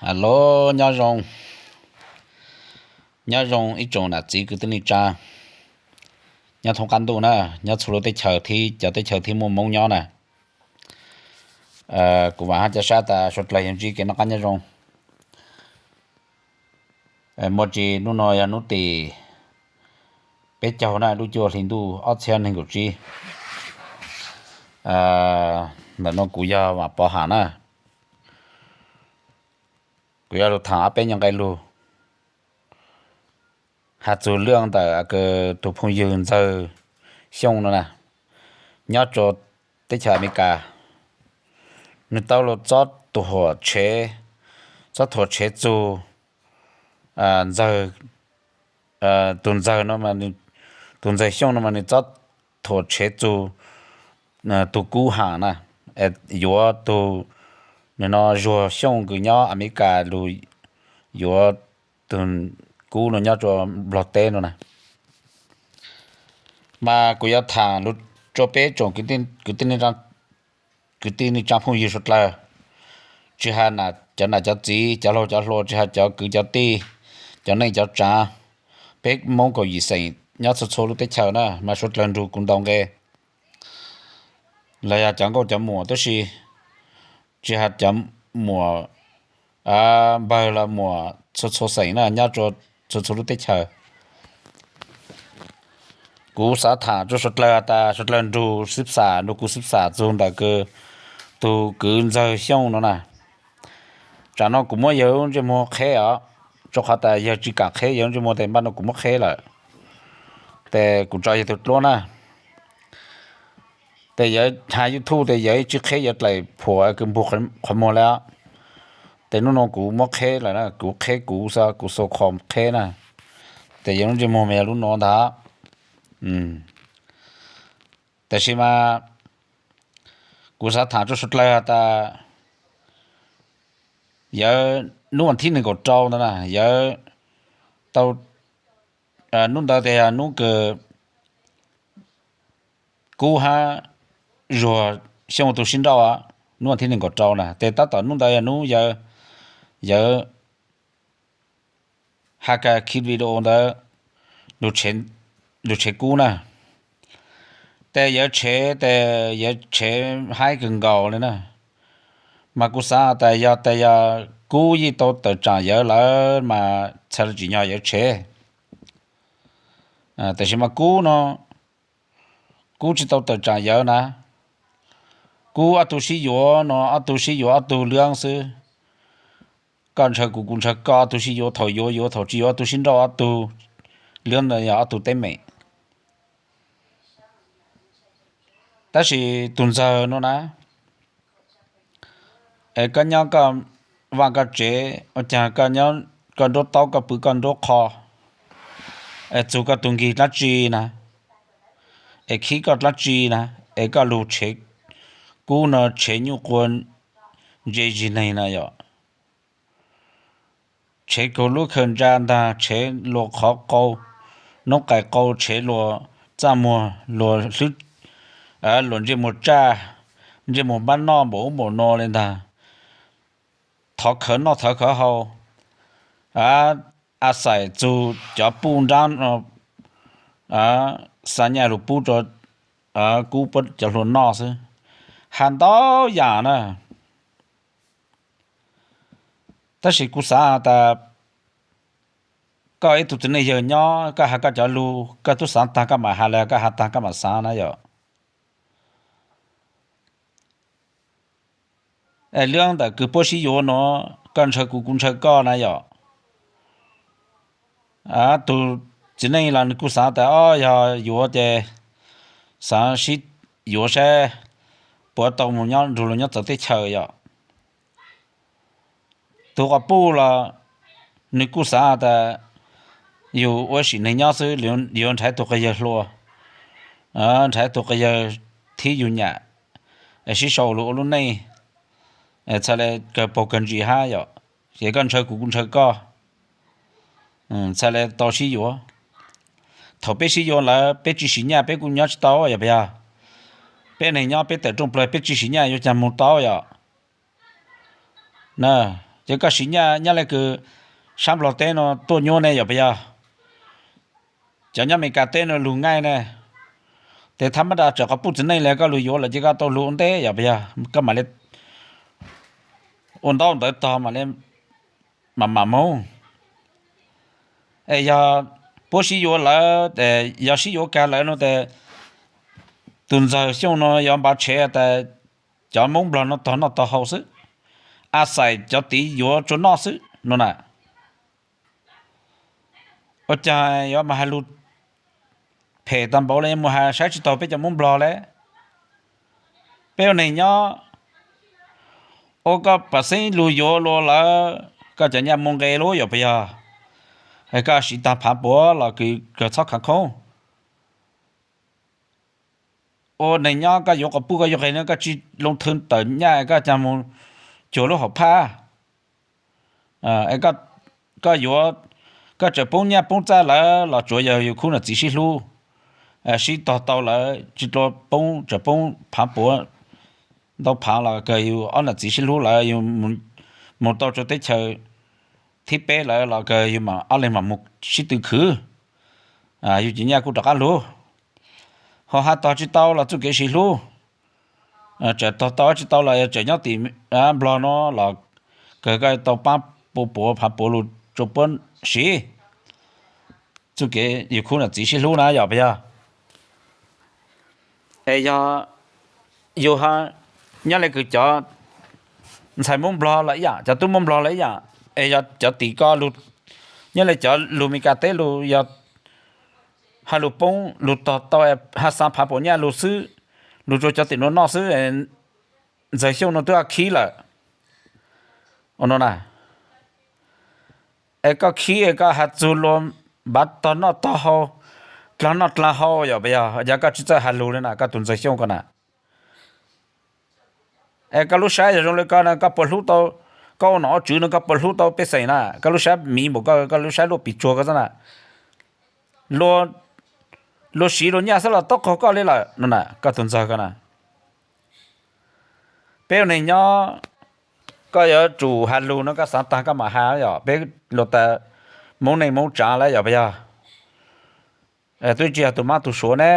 Hello, nyob zoo, nyob zoo ib tsoom nam txiv kwv tij neej tsa nyob thoob qab ntuj na, nyob txhua lub teb chaws thiab cov teb chaws thiab muaj Hmoob nyob na. Kuv vam hab ca sab tas suav dlawg yog ntsib kev noj qab nyob zoo. Muaj tsis, hnub no yog hnub tim peb caug na, lub cuaj hli ntuj ob txhiab nees nkaum tsib. Ntawm no kuv yog Vam Pov Ham na. Kuv yuav lug tham ob peb nyuag nqe lug has txug lub ntawm tus phooj ywg Ntxawg Xyooj no na, nyob rua teb chaws Amelikas. Nwg tau lug txob tus huam tshv, txob tus huam tshv txug Ntxawg, tus Ntxawg no, tus Ntxawg Xyooj no mas nwg txob tus huam tshv txug tus Kub Ham na, yuav tus, nwg no Zuag Xyooj kws nyob Amelikas lug yuav tus Kub no nyob rua Nplog teb no na. Mas kuv yuav tham lug rua peb tsoom kwv tij neej tsaa phooj ywg suav dlawg, tsis has cov nam cov txiv, cov laug cov hluas, tsis has cov kwv cov tij, cov neej cov tsaav, peb Moob kaum yim xeem nyob txhua txhua lub teb chaws na, mas suav dlawg nrug kuv ntaus nqe los yog cov nkauj cov muam, tab sis tsis has cov muam npawg los muam txhua txhua xeem na nyob rua txhua txhua lub teb chaws. Kuv xav tham rua suav dlawg tas suav dlawg nrug xib xam, nrug kuv xib xam txug ntawm kws, tus kwv Ntxawg Xyooj no na. Tsam no kuv muab yawg lub ntsej muag qheb os, rua qhov tas yawg tsis kam qheb yawg lub ntsej muag tes npaj no kuv muab qheb lawm. Tes kuv tso yawg tug dluab na. Tes yawg has YouTube tes yawg tsis qheb yawg dlaim phuam kws npug qhov muag le. Tes nub no kuv muab qheb lawm na, kuv qheb kuv xwb, kuv xu kho qheb na. Tes yawg lub ntsej muag mas yog lub no ntag. Tab sis mas kuv xav tham rua suav dlawg has tas yawg nub vas thib nees nkaum rau ntawd na, yawg tau, nub ntawd tes yog nub kws Kub hab Zuag Xyooj tug sib nrauj, nub vas thib nees nkaum rau na, tes tab tom nub ntawd yog nub yawg, yawg has ka khi video ntawd lug tshev Kub na. Tes yawg tshev tes yawg tshev haib kawg nkaus le na. Mas kuv xav tas yog tas yog Kub yeej tau tawm tsaam yawg lawm mas txhad le tsim nyog yawg tshev. Tab sis mas Kub no, Kub tsis tau tawm tsaam yawg na. Kub ob tug sib yuav no, ob tug sib yuav ob tug liab xwb. Koj ntshaw kuv, kuv ntshaw koj, ob tug sib yuav, thaum yuav yuav, thaum tsis yuav ob tug sib nrauj ob tug. Liab ntawd yog ob tug teeb meem. Tab sis tus Ntxawg no na, es koj nyob koj vaj koj tsev ua caag, koj nruab taub koj pw koj nruab qho, es txug koj tus nkig dlaab tsi na, es khib koj dlaab tsi na, es koj lug tshev Kub no tshev nyuj quas ntse zig neeg na yom. Tshev kaug lub khaws ntsa ntag, tshev luas qhov qau, noob qais qau, tshev luas txaj muag, luas hlwb, luas ntsej muag tsaj, ntsej muag npab noj npaum ub npaum no le ntag. Thov khawv noj thov khawv haus, a xais txug cov puj nraab no, xa nyaj lug pub rua Kub puab cov hluas noj xwb. Has ntau yam na. Tab sis kuv xaav tas koj ib tug txiv neej yawg nyob, koj has koj cov lug, koj tub xaav taag koj mam has le, koj has taag koj mam xaav na yom. Es lub ntawm kws puab sib yuav no, koj ntshaw kuv, kuv ntshaw koj na yom. Tug txiv neej los nws kuj xaav tas o yog yuav ces xaav sib yuav saib puas tau mus nyob nrug luas nyob txawv teb chaws yom. Tug quas puj los nws kuj xaav tas yug ua sim neeg nyob xwb, yuav nrhav tug quas yawg hluas, nrhav tug quas yawg thib yug nyam, sib sau lug ua lub neej, txhad le kawg paug kawg ntsis hab yom. Ces koj ntshaw kuv, kuv ntshaw koj, txhad le tau sib yuav. Thaum peb sib yuav lawm peb tsis sim nyaj peb kuj nyob tsis tau yom, puas yog? Peb neeg nyob peb tawm rooj plawg peb tsis sim nyaj yuav caag moog tau yom? Na, ces koj siv nyaj nyob le kws sab Nplog teb no tuaj nyuaj ne yog puas yog? Cov nyob Amelikas teb no lug ngaij ne, tes thab mab da txawm qhov puj txiv neej le koj lug yuav lawm ces koj tau lug ua ntej yog puas yog? Koj mam le ua ntaub ntawv tog mam le mam mam moog. Es yog puab sib yuav lawm, yog sib yuav kag lawm no tes tus ntxawg Xyooj no yuav npav tshev tas cov Moob Nplog no tog noj tog haus xwb, a xais cov tid yuav tsua noj xwb no na. Ua caag yuav mas has lug phem tag npaum le mus has saib tsis taug peb cov Moob Nplog le? Peb ua neeg nyob, ua koj pam xeeb lug yuav lug lawm koj cov nyaj muaj nqe lub yog puas yog? Koj siv tag phav puav los kws kawg txhob khaav khoob. Ua neeg nyob koj yuav quas puj koj yuav qe no koj tsis loo thwv tawm nyaj koj caag mus cuag lub hauv phaj. Koj yuav, koj tseem poob nyaj poob txaj lawm los tsuav yog yus khub nam txiv sib hlub, sib tog tau lawm tsis dlua poob, tseem poob phav puav ntau phav los kawg yus ob nam txiv sib hlub lawm yus mus tau rua teb chaws thib peb lawm los kawg yus mam ob leeg mam mus sib tw khwv, yus cov nyaj kuj rov qab lug. Ho has tog tsis tau los txuj kev sib hlub, tseem tog tau tsis tau los tseem nyob tim Nplog no los kawg koj tau pab puav puav phav puav lug rua puab siv. Txuj kev yus khub nam txiv sib hlub na yog puas yog? Es yog yus nyob le kws cov ntxhais Moob Nplog los ib yaam, cov tub Moob Nplog los ib yaam, es yog cov tim ko lug, nyob le cov lug Meskas teb lug yog has lug poob lug tog tau has xaav phav puav nyaj lug xwb, lug rua cov tim nuav noj xwb, ntxawg Xyooj no twb has khib lawm no na. Es koj khib es koj has txug luag npav tog noj tog haus, dlaag noj dlaag haus yog puas yog? Yog koj tsis txawj has lug le na koj tug ntxawg Xyooj ko na. Es koj lub sab yog zoo le ko na koj puas hlub tau, koj ua nom ua tswv no koj puas hlub tau pej xeem na? Koj lub sab miv npaum ko, koj lub sab luaj pim tsuag ko xwb na. Luag siv luag nyaj xwb los taub qaug koj li lawm no na koj tug ntxawg ko na. Peb ua neeg nyob, koj yuav tsum has lug no koj xaav taag koj mam has yog peb lug tas Moob neej Moob tsaav lawm yog puas yog? Twb tsis yog tug mab tug suav ne,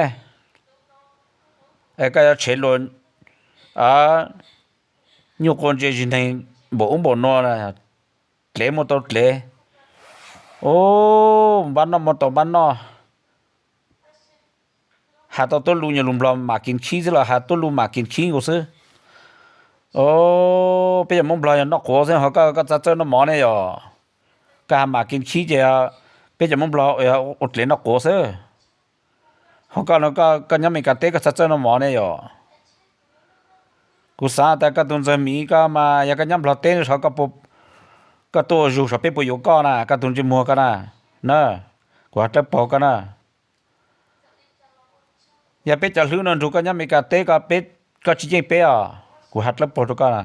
es koj yuav tshev luag nyuj quas ntse zig neeg npaum ub npaum nuav, dlev muaj tau dlev, npab noj muaj tau npab noj. Has tau tuab lug nyuag lug Nplog mam kis khib xwb los has tuab lug mam kis khib nkaus xwb. Peb cov Moob Nplog yog noj quav xwb ho koj, koj txhaj txawj noj mov ne yog? Koj has mam kis khib ces peb cov Moob Nplog ua dlev noj quav xwb. Ho koj, koj nyob Meskas teb koj txhaj txawj noj mov ne yog? Kuv xaav tas koj tug ntxawg miv ko mas yog koj nyob Nplog teb no koj tuaj ua zug saib peb puas yuav koj na koj tug ntsej muag ko na. Na, kuv has dlawb paug koj na. Yog peb cov hlwb no nrug koj nyob Meskas teb ko, koj tsis yeej peb os, kuv has dlawb paug rua koj na.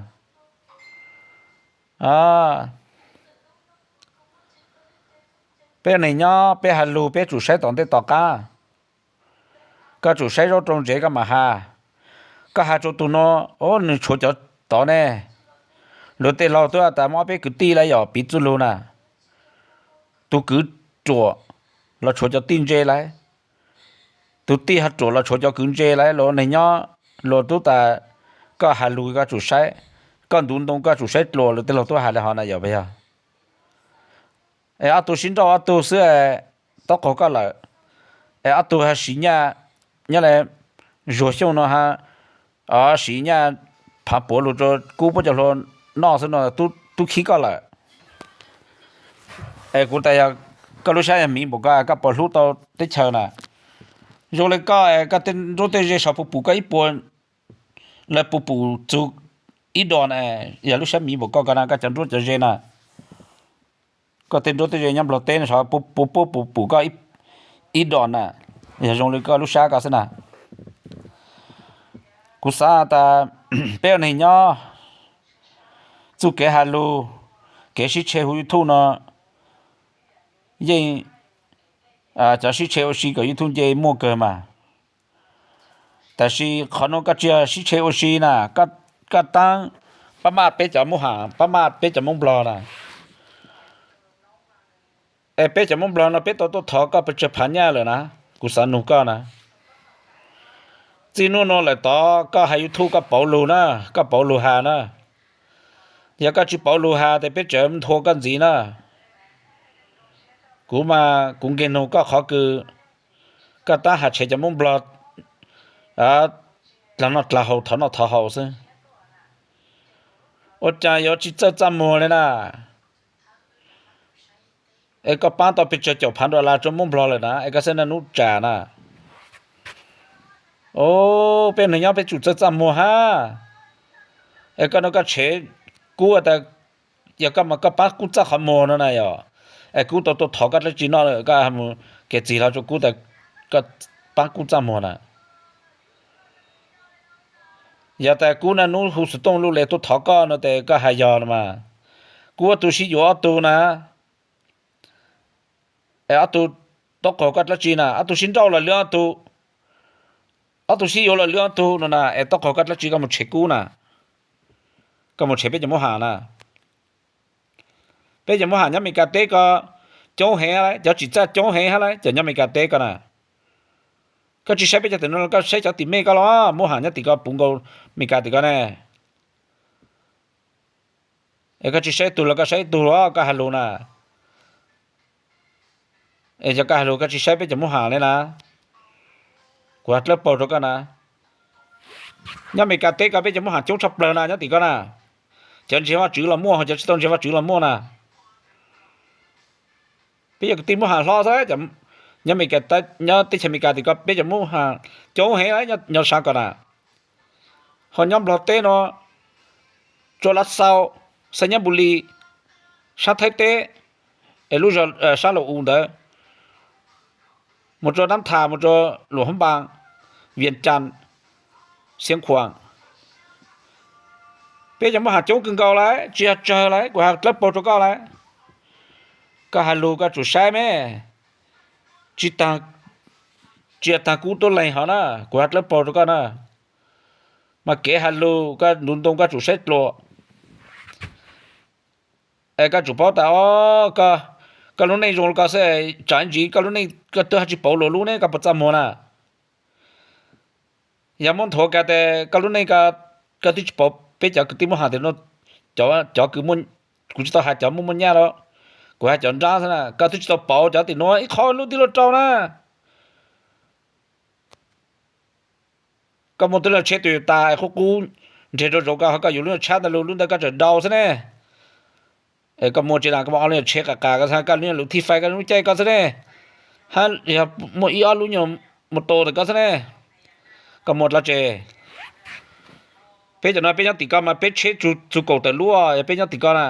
Peb neeg nyob peb has lug peb tsum saib tom ntej tom qab. Koj tsum saib zaub rau ntsev koj mam has. Koj has rua tug nuav, o, nwg tshuav cov tod ne. Luag tej laug twb tas muab peb kwv tij lawm yog piv txuj lug na. Tug kwv ruam los tshuav cov tij ntse lawm, tug tij ho ruam los tshuav cov kwv ntse lawm. Luag neeg nyob luag tub tas, koj has lug koj tsum saib, koj ntuv ntoo koj tsum saib dlua. Luag tej laug tub has le hov na yog puas yog? Es ob tug sib nrauj ob tug xwb, taub qaug koj lawm. Es ob tug ha siv nyaj, nyob le Zuag Xyooj no ha, siv nyaj phav puav lug rua kub puab cov hlua noj xwb no tub khib koj lawm. Es kuv tas yog koj lub sab yog miv npaum ko koj puas hlub tau teb chaws na? Zoo le koj, koj tej nruab tej ze saum puas pum koj ib puas, lawv puas pum txug ib dos na. Yog lub sab miv npaum koj ko na koj cov nruab cov ze na, koj tej nruab tej ze nyob Nplog teb no saum puas pum koj ib dos na. Yog zoo li koj lub sab ko xwb na. Kuv xav tas peb ua neeg nyob, txuj kev has lug, kev sib tshe huv YouTube no yeej, cov sib tshe ua si kawm YouTube nce muaj kawg mas. Tab sis qhov nuav koj tsis yog sib tshe ua si na, koj taab pab maj peb cov Moob Has, pab maj peb cov Moob Nplog na. Es peb cov Moob Nplog no peb tau tuaj thov koj pes tsawg phav nyaj lawm na, kuv xav nug koj na. Txij hnub no lawm tod koj hais YouTube koj pauv lug na, koj pauv lug has na. Yog koj tsis pauv lug has tes peb tseem nthua koj ntxiv na. Kuv mas kuv nkeeg nug koj qhov kws koj tab has tshev cov Moob Nplog dlaag noj dlaag haus thov noj thov haus xwb. Ua cas yuav tsis txawj txaj muag li na? Es koj paab tau pes tsawg caum phav dollar rua Moob Nplog lawm na, es koj xav naj nub tsam na. Peb neeg nyob peb tsum txawj txaj muag hab. Es koj nua koj tshev kub tas, yog koj mas koj paab kub txaj qhov muag no na yog. Es kub tau tuaj thov koj dlaab tsi noj, koj mus kev txig hlo rua kub tas koj paab kub txaj muag na. Yog tas kub naj nub hu xov tooj lub le tuaj thov koj no tes koj has yog no mas, kub ob tug sib yuav ob tug na. Es ob tug tau qaug koj dlaab tsi na, ob tug sib nrauj los lwm ob tug, ob tug sib yuav los lwm ob tug no na, es tau qaug koj dlaab tsi koj mus tshev kub na, koj mus tshev peb cov Moob Has na. Peb cov Moob Has nyob Amelikas teb ko coob heev hab lawm, cov tsim txaj coob heev hab lawm cov nyob Amelikas teb ko na. Koj tsis saib peb cov tim no los koj saib cov tim mej ko los, Moob Has nyob tim ko puv nkaus Amelikas tim ko ne. Es koj tsis saib tug los koj saib tug los koj has lug na. Es yog koj has lug koj tsis saib peb cov Moob Has li na, kuv has dlawb paug rua koj na. Nyob Amelikas teb ko peb cov Moob Has coob tshaj plawg na nyob tim ko na. Cov ntseeg Vajtswv los muaj, cov tsis tau ntseeg Vajtswv los muaj na. Peb yog kwv tij Moob Has hlob xwb, nyob Amelikas, nyob teb chaws Amelikas tim ko peb cov Moob Has coob heev nyob sab ko na. Ho nyob Nplog teb no, rua Lav Xau, Xais Nyab Npus Lis, sab Thaib teb, es lub zog sab Laus U ntawd, mus rua Nab Thas, mus rua Luam Hab Npas, Vias Cas, Xiav Khuam, peb cov Moob Has coob kawg nkaus lawm, tsis yog tsawg lawm, kuv has dlawb paug rua koj lawm. Koj has lug koj tsum saib me, tsis, tsis yog taag kub tuab leeg hov na, kuv has dlawb paug rua koj na. Mas kev has lug koj ntuv ntoo koj tsum saib dlua. Es koj tsum paub tas, o, koj lub neej zoo li ko xwb, tsam ntsis koj lub neej koj twb ho tsis pauv luag lub ne koj puas txaj muag na? Yog muab nthuav kag tes koj lub neej, koj twb tsis pauv peb cov kwv tij Moob Has tias, cov kws, kuv tsis tau has cov muaj muaj nyaj los, kuv has cov nrab xwb na, koj twb tsis tau pauv cov tim nuav ib qho lub tij lub rau na. Koj muaj tug lub tsheb Toyota qub qub nreg rau zoov ko, ho koj yuav lub nyuag tshab ntawd lug, lub ntawd koj tseem dau xwb ne. Koj muaj tsev na, koj muaj ob lub nyuag tsheb qas qas ko xwb, koj lub nyuag lus thij fais ko lub caij ko xwb ne. Hab yog muaj ib ob lub nyuag mus tus ntawm ko xwb ne. Koj muaj dlaab tsi? Peb cov no peb nyob tim ko mas peb tsheb txug kaum tawm lub, yog peb nyob tim ko na,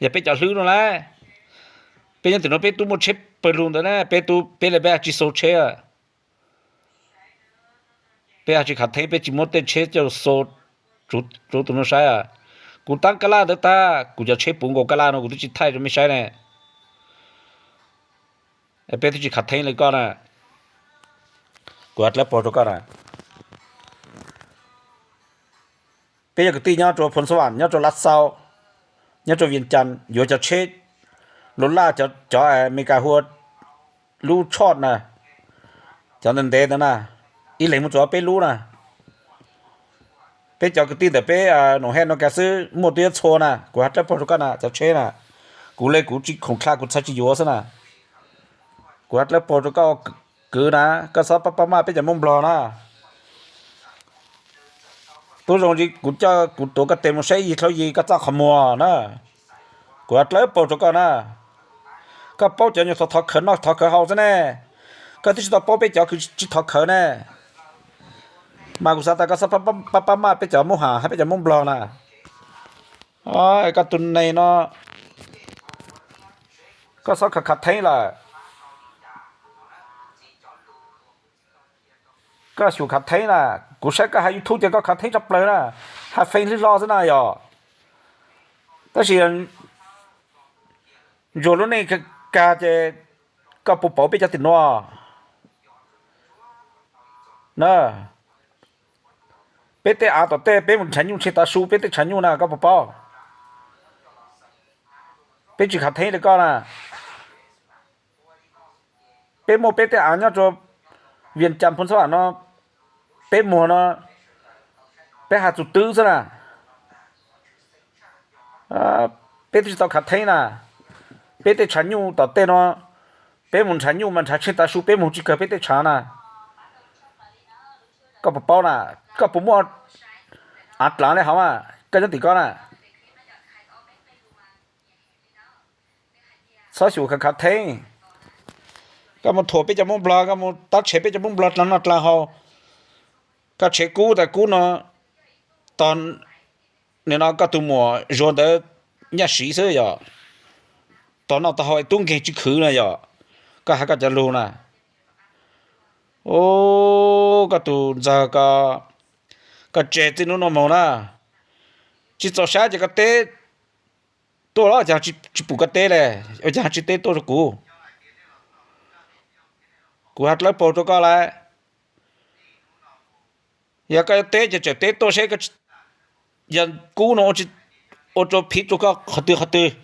yog peb cov hlwb no lawm. Peb nyob tim no peb tub muaj tsheb pawg lug ntawd na, peb tub peb le peb tsis xau tsheb. Peb tsis khav theeb, peb tsis muab tej tsheb coj xau rua tus nuav saib. Kuv taab kab laj ntawd tag, kuv cov tsheb puv nkaus kab laj no kuv twb tsis thaij rua mej saib ne. Peb twb tsis khav theeb li koj na. Kuv has dlawb paug rua koj na. Peb yog kwv tij nyob rua Phoos Xab Vam, nyob rua Lav Xau, nyob rua Vias Cas, yuav cov tsheb lug laj, cov Amelikas hu ua lub tshoj na, cov ntev ntev ntawd na, ib leeg muaj txug peb lub na. Peb cov kwv tij ntawm peb Noom Hej no kav xwb muaj twb yuav txhua na, kuv has dlawb paug rua koj na, cov tsheb na, kuv le kuv tsis khoom dlha kuv txhad tsis yuav xwb na. Kuv has dlawb paug rua koj kwv na, koj xob pab pab maj peb cov Moob Nplog na. Tub zoo li kuv coj kuv tuav koj tes mus saib yig dlhau yig koj txaj qhov muag na. Kuv has dlawb paug rua koj na. Koj paub cov nyuag thov khawv noj thov khawv haus xwb ne. Koj twb tsis tau paub peb cov kws tsis thov khawv ne. Mas kuv xav tas koj xob pab pab maj peb cov Moob Has hab peb cov Moob Nplog na. Koj tug neeg no, koj xob khav khav theeb lawm. Koj xyum khav theeb na, kuv saib koj has YouTube ces koj khav theeb tshaj plawg na, has feem hlwb hlo xwb na yog. Tab sis ntsuag lub neej kag ces koj puas pauv peb cov tim nuav na? Peb tej av tom tej peb mus nrhav nyuj tsheej tav su peb tej tshav nyuj na koj puas paub? Peb tsis khav theeb li koj na. Peb muaj peb tej av nyob rua Vias Cas Phu Ntxhuab Vam no, peb muag no, peb has txug twb xwb na. Peb twb tsis tau khav theeb na. Peb tej tshav nyuj tom tej no, peb mus nrhav nyuj mas nrhav tsheej tav su peb mus tsis kawg peb tej tshav na. Koj puas paub na? Koj puas muaj av dlaav le hov mas koj nyob tim koj na. Txhob xyum khav khav theeb. Koj mus thuam peb cov Moob Nplog, koj mus tab tshev peb cov Moob Nplog dlaag noj dlaag haus. Koj tshev kub tas kub no, tog nim no koj tug muam Zuag ntawd nyaj siv xwb yog, tog noj tog haus tub nkeeg tsis khwv na yog. Koj has koj cov lug na. Ub, koj tug ntxawg ko, koj tseg txij hnub no moog na, tsis txaus sab ces koj teb tuaj los caag tsis pum koj teb le, ua caag tsis teb tuaj rua kuv. Kuv has dlawb paug rua koj lawm, yog koj yuav teb ces tseem teb tuaj seb, yog kub no ua rua phiv rua koj qhov twg qhov twg,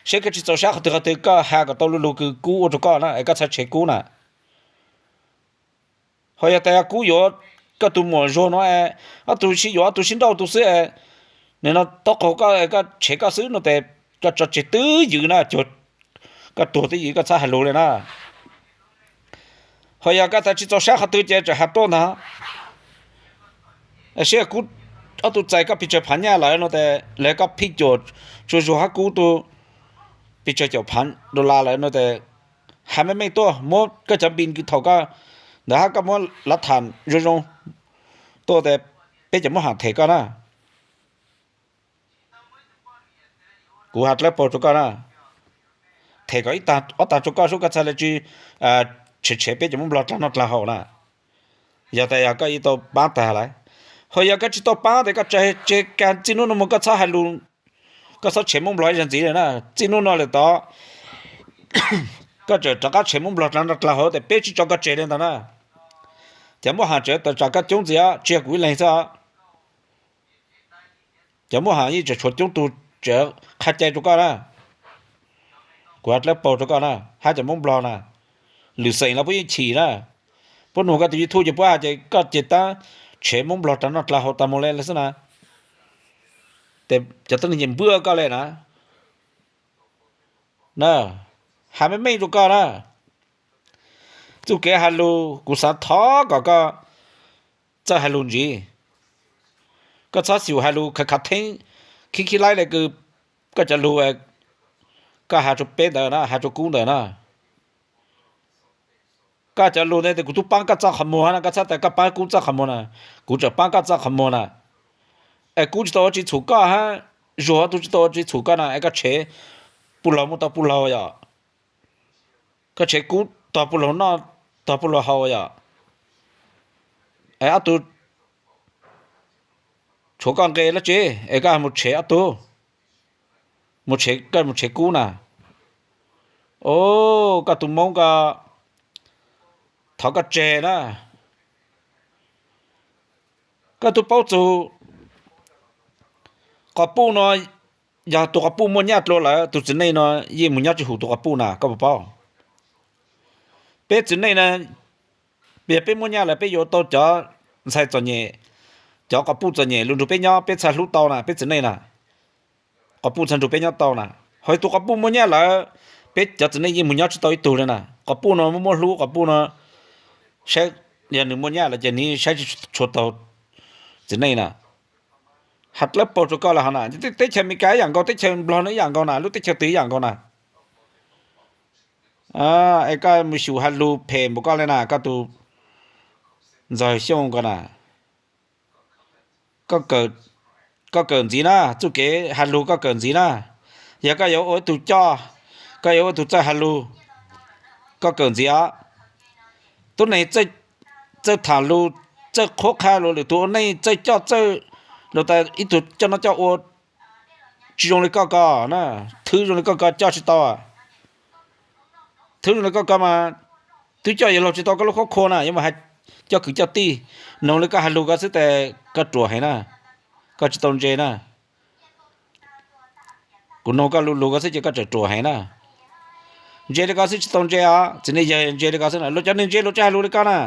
seb koj tsis txaus sab qhov twg qhov twg koj has kom tau lu lug kws kub ua rua koj na es koj txhaj tshev kub na. Ho yog tas kub yuav koj tug muam Zuag no, ob tug sib yuav ob tug sib nrauj tug xwb, nim no taub qaug koj, koj tshev koj xwb no tes koj tso tseg twb ywm na, koj tuag twb ywm koj txhob has lug le na. Ho yog koj tas tsis txaus sab qhov twg ces tseem has tuaj ntag. Seb kub ob tug txais koj pes tsawg phav nyaj lawm no tes lawv koj phij cuam tsua Zuag hab kub tug pes tsawg caum phav dollar lawm no tes has meej meej tuaj, muab koj cov npis kws thaum koj ntawd hab koj muab lav tham zoo zoo tuaj tes peb cov muab ham them koj na. Kuv has dlawb paug rua koj na, them kom ib tag ob tag rua koj sub koj txhaj le tsi tshev tshev peb cov Moob Nplog dlaag noj dlaag haus na. Yog tas yog koj yeej tau paab tag lawm, ho yog koj tsis tau paab tes koj tseg kag txij hnub no moog koj txhob has lug, koj txhob tshev Moob Nplog ib zag ntxiv le na. Txij hnub no lawm tod koj tseem rov qab tshev Moob Nplog dlaag noj dlaag haus tes peb tsis tso koj tseg le ntag na. Cov muab has tseem tawm tsam koj coob ntxiv, tsis yog kuv ib leeg xwb. Cov muab has yeej tseem tshuav coob tug tseem qha cai rua koj na. Kuv has dlawb paug rua koj na, hab cov Moob Nplog na, lwm xeem los puab yeej chim na. Puab nug koj tus YouTube ces puab has ces koj ces tab tshev Moob Nplog dlaag noj dlaag haus tas moog le xwb na. Cov tuab neeg ces npuaj koj le na. Has meej meej rua koj na. Txuj kev has lug kuv xaav thov kom koj txawj has lug ntsiv. Koj txhob xyum has lug khav khav theeb, khib khib laib le kws koj cov lug koj has rua peb ntawd na, has rua kub ntawd na. Koj cov lug ntawd tes kuv tub paab koj txoj qhov muag na, koj txhob tas koj paab kub txoj qhov muag na. Kuv tseem paab koj txoj qhov muag na. Es kub tsis tau ua tsi txhum koj hab, Zuag tug tsis tau ua tsi txhum koj na, es koj tshev puj laug muaj tau puj laug yom. Koj tshev kub tog puj laug noj, tog puj laug haus yom. Es ob tug tshuav koj nqe dlaab tsi es koj mus tshev ob tug, koj mus tshev kub na. Os, koj tus Moob ko, thov koj tseg na. Koj tub paub txug quas puj no, yog tus quas puj muaj nyaj dlua lawm, tus txiv neej no yeej mus nyob tsis hum tus quas puj na, koj puas paub? Peb txiv neej na, yog peb muaj nyaj lawm peb yuav tau cov ntxhais txom nyem, cov quas puj txom nyem lug nrug peb nyob peb txhaj hlub tau na, peb txiv neej na. Quas puj txhaj nrug peb nyob tau na. Ho tus quas puj muaj nyaj lawm, peb cov txiv neej yeej mus nyob tsis tau ib tug le na. Quas puj no muaj muaj hlub, quas puj no saib, yog nws muaj nyaj lawm ces nws saib tsis tshua taug txiv neej na. Has dlawb paug rua koj le hov na, teb chaws Amelikas ib yam nkaus, teb chaws Nplog no ib yam nkaus na, lub teb chaws twg ib yam nkaus na. Es koj mus xyum has lug phem npaum koj le na, koj tus ntxawg Xyooj ko na. Koj kawm ntxiv na, txuj kev has lug koj kawm ntxiv na. Yog koj yuav ua ib tug coj, koj yuav ua ib tug txawj has lug, koj kawm ntxiv os. Tuab neeg txawj tham lug, txawj qhuab qha lug, lwm tug ua neej txawj coj txawj lug tas ib tug coj noj coj ua tsis zoo li koj ko na, thwb zoo li koj ko coj tsis tau. Thwb zoo li koj ko mas twb coj yuav luag tsis tau koj lub khuab khua na, yuav mus hais coj kwv coj tij. Noog li koj hais lus ko xwb ces koj ruam heev na, koj tsis tau ntse na. Kuv noog koj lus lus ko xwb ces koj tseem ruam heev na. Ntse li ko xwb tsis tau ntse os, txiv neej yawg ntse li ko xwb na, luag cov neeg ntse luag tsis hais lus li koj na.